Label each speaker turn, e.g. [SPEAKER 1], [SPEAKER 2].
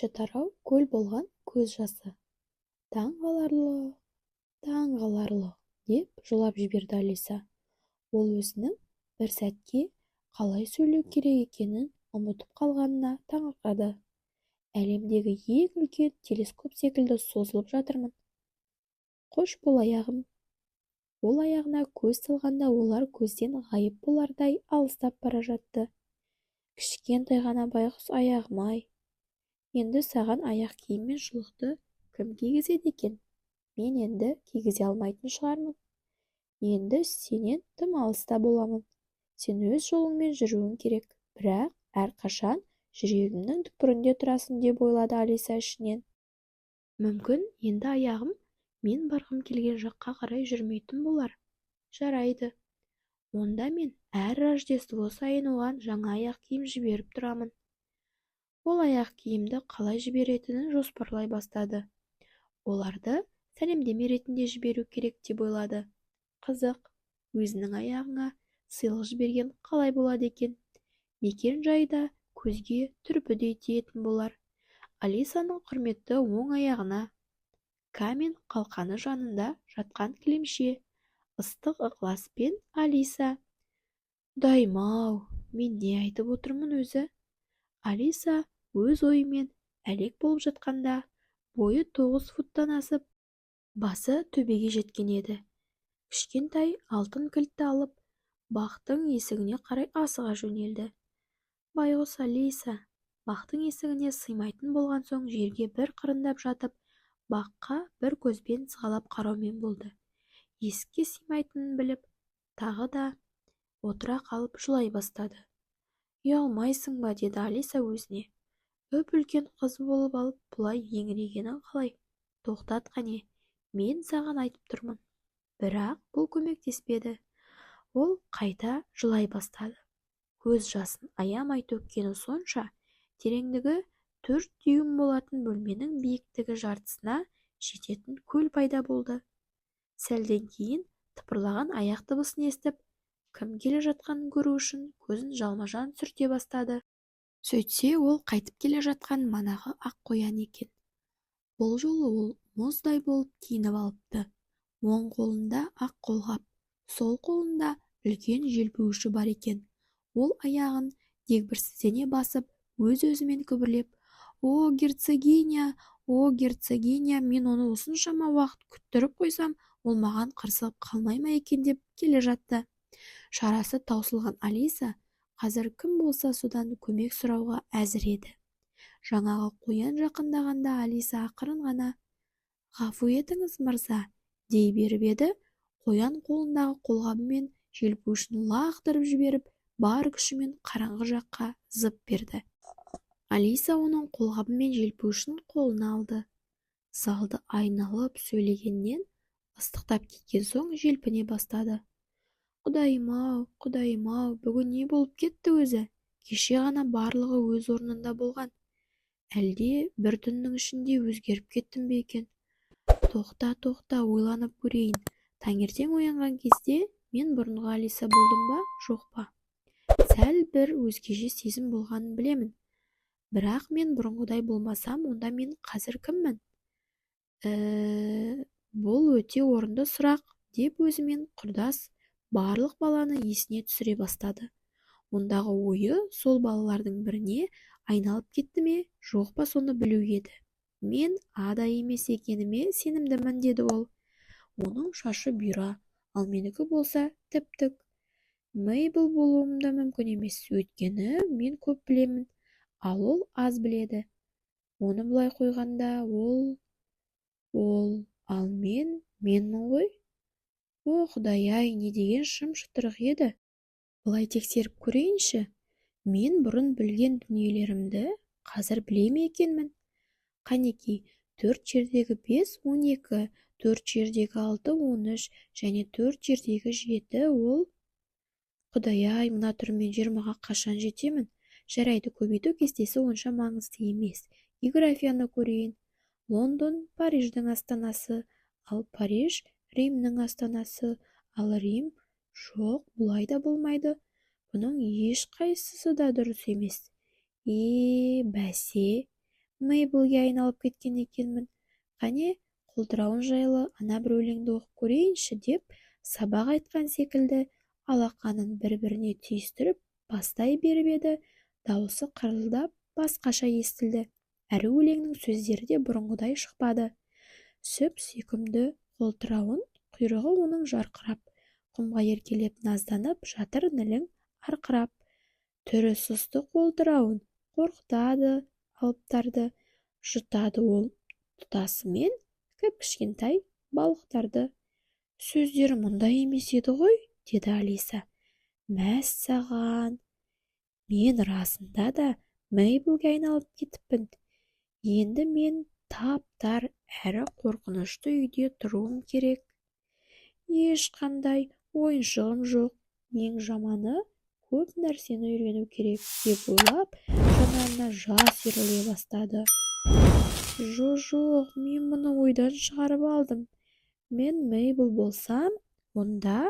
[SPEAKER 1] Төртінші тарау. Көл болған көз жасы. Таң қаларлық, таң қаларлық, деп жылап жіберді Алиса. Ол өзінің бір сәтке қалай сөйлеу керек екенін ұмытып қалғанына таңырқады. Әлемдегі ең үлкен телескоп секілді созылып жатырмын. Қош бол, аяғым. Ол аяғына көз салғанда, олар көзден ғайып болардай алыстап бара жатты. Кішкентай ғана байғұс аяғым-ай, енді саған аяқ киім мен шұлықты кім кигізеді екен? Мен енді кигізе алмайтын шығармын. Енді сенен тым алыста боламын. Сен өз жолыңмен жүруің керек, бірақ әрқашан жүрегімнің түкпірінде тұрасың, деп ойлады Алиса ішінен. Мүмкін, енді аяғым мен барғым келген жаққа қарай жүрмейтін болар. Жарайды, онда мен әр Рождество сайын оған жаңа аяқ киім жіберіп тұрамын. Ол аяқ киімді қалай жіберетінін жоспарлай бастады. Оларды сәлемдеме ретінде жіберу керек деп ойлады. Қызық, өзіңнің аяғыңа сыйлық жіберген қалай болады екен? Мекен жайы да көзге түрпідей тиетін болар. Алисаның құрметті оң аяғына. Камин қалқаны жанында жатқан кілемше. Ыстық ықыласпен, Алиса. Құдайым-ау, мен не айтып отырмын өзі? Алиса өз ойымен әлек болып жатқанда, бойы 9 футтан асып, басы төбеге жеткен еді. Кішкентай алтын кілтті алып, бақтың есігіне қарай асыға жөнелді. Байғұс Алиса бақтың есігіне сыймайтын болған соң, жерге бір қырындап жатып, баққа бір көзбен сығалап қараумен болды. Есікке сыймайтынын біліп, тағы да отыра қалып, жылай бастады. Ұялмайсың ба, деді Алиса өзіне. Үп-үлкен қыз болып алып, бұлай еңірегенің қалай? Тоқтат, қане, мен саған айтып тұрмын. Бірақ бұл көмектеспеді. Ол қайта жылай бастады. Көз жасын аямай төккені сонша, тереңдігі 4 дюйм болатын бөлменің биіктігі жартысына жететін көл пайда болды. Сәлден кейін тыпырлаған аяқ дыбысын естіп, кім келе жатқанын көру үшін көзін жалма-жан сүрте бастады. Сөйтсе, ол қайтып келе жатқан манағы ақ қоян екен. Бұл жолы ол мұздай болып киініп алыпты. Оң қолында ақ қолғап, сол қолында үлкен желпуіші бар екен. Ол аяғын дегбірсіздене басып, өз-өзімен күбірлеп: «О, герцогиня, о, герцогиня, мен оны осыншама уақыт күттіріп қойсам, ол маған қырсығып қалмай ма екен?» – деп келе жатты. Шарасы таусылған Алиса қазір кім болса, содан көмек сұрауға әзір еді. Жаңағы қоян жақындағанда, Алиса ақырын ғана: «Ғафу етіңіз, мырза», – дей беріп еді, қоян қолындағы қолғабы мен желпуішін лақтырып жіберіп, бар күшімен қараңғы жаққа зып берді. Алиса оның қолғабы мен желпуішін қолына алды. Залды айналып сөйлегеннен ыстықтап кеткен соң, желпіне бастады. Құдайым-ау, құдайым-ау, бүгін не болып кетті өзі? Кеше ғана барлығы өз орнында болған. Әлде бір түннің ішінде өзгеріп кеттім бе екен? Тоқта, тоқта, ойланып көрейін. Таңертең оянған кезде мен бұрынғы Алиса болдым ба, жоқ па? Сәл бір өзгеше сезім болғанын білемін, бірақ мен бұрынғыдай болмасам, онда мен қазір кіммін? Бұл өте орынды сұрақ, деп өзімен құрдас барлық баланы есіне түсіре бастады. Ондағы ойы сол балалардың біріне айналып кетті ме, жоқ па, соны білу еді. Мен Ада емес екеніме сенімдімін, деді ол. Оның шашы бұйра, ал менікі болса тіп-тік. Мейбл болуым да мүмкін емес, өйткені мен көп білемін, ал ол аз біледі. Оны былай қойғанда, ол ол, ал мен менмін ғой. О, құдай-ай, не деген шым-шытырық еді! Былай тексеріп көрейінші: мен бұрын білген дүниелерімді қазір біле ме екенмін? Қанеки, төрт жердегі бес – 12, төрт жердегі алты – 13 және төрт жердегі жеті ол... Құдай-ай, мына түріммен 20-ға қашан жетемін? Жарайды, көбейту кестесі онша маңызды емес. Географияны көрейін. Лондон – Париждің астанасы, ал Париж – Римнің астанасы, ал Рим... Жоқ, бұлай да болмайды. Бұның ешқайсысы да дұрыс емес. Е, бәсе. Мейблге айналып кеткен екенмін. Қане, қолтырауын жайлы ана бір өлеңді оқып көрейінші», – деп сабақ айтқан секілді алақанын бір-біріне түйістіріп бастай беріп еді, даусы қырылдап, басқаша естілді, әрі өлеңнің сөздері де бұрынғыдай шықпады. «Сүп-сүйкімді қолтырауын, құйрығы оның жарқырап, құмға еркелеп назданып жатыр нілін арқырап. Түрі сұсты қолтырауын, қорқытады алыптарды, жұтады ол тұтасымен кіп-кішкентай балықтарды». «Сөздері мұндай емес еді ғой», – деді Алиса. «Мәссаған, мен расында да Мейблге айналып кетіппін. Енді мен тап-тар әрі қорқынышты үйде тұруым керек. Ешқандай ойыншығым жоқ. Ең жаманы, көп нәрсені үйрену керек», – деп ойлап, жанарына жас үйіріле бастады. «Жо-жоқ, мен мұны ойдан шығарып алдым. Мен Мейбл болсам, онда